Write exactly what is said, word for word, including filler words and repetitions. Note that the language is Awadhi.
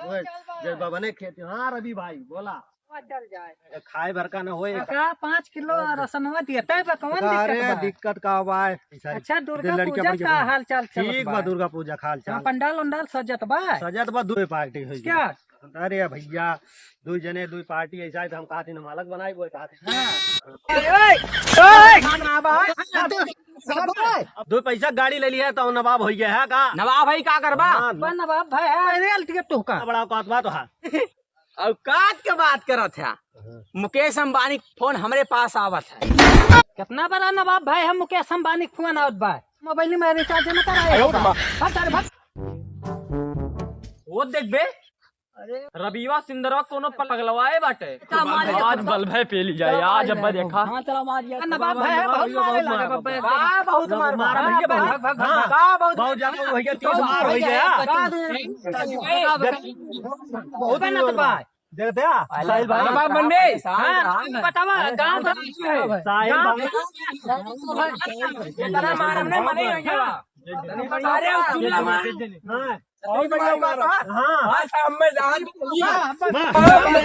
होए, जब बबने खेती। हाँ रवि भाई, बोला। चल जाए। ए, खाए भर का न होए। का पाँच किलो रसनवा दिया, तय बा कौन अरे, दिक्कत बा? दिक्कत का बा? अच्छा, दुर्गा पूजा का हाल चाल चलत बा? ठीक बा, दुर्गा पूजा का हाल चाल। पंडाल उंडाल सजत बा? सजत बा, दुइ पार्टी होई क्या? अरे भैया, दुइ जने, दुइ पार्टी ऐसा है तो हम कहा थी न मालक बनाई, वो कहा थी। हाँ। अब दो पैसा गाड़ी ले लिया तो नवाब हो गया है का? नवाब है का करबा? हाँ, बा नवाब भाई है, अरे अलटिया टोका। बड़ा औकात बा तो है। औकात के बात करत है। मुकेश अंबानी के फोन हमरे पास आवत है। कितना बड़ा नवाब भाई है, मुकेश अंबानी के फोन आवत बा। मोबाइल में रिचार्ज न कराए। आयो रे माँ। भाग सारे भाग। वो देख बे, अरे। रविवा सिंदरवा कोनो पगलवाए बाटे। आज बल्ब है पी ली जाए, आज अब्बा देखा। हाँ, चला मार यार। नवाब भाई है, बहुत मारे लगा बब्बे। का बहुत मार, मार, मार, भैया, भाग, भाग, भाग, हाँ। भाग। का बहुत बहुत ज्यादा हो गया, तीस मार हो गया। का दे? बहुत बनत बा। देखते हैं, साहिल भाई। नवाब बन बे। हाँ, बतावा, गाँव का है। साहिल भाई। इतना मार हमने मने हो गया। अरे, तुमला मार। हाँ। और बढ़िया मारा। हाँ। आज हम में जान। हाँ, हम में।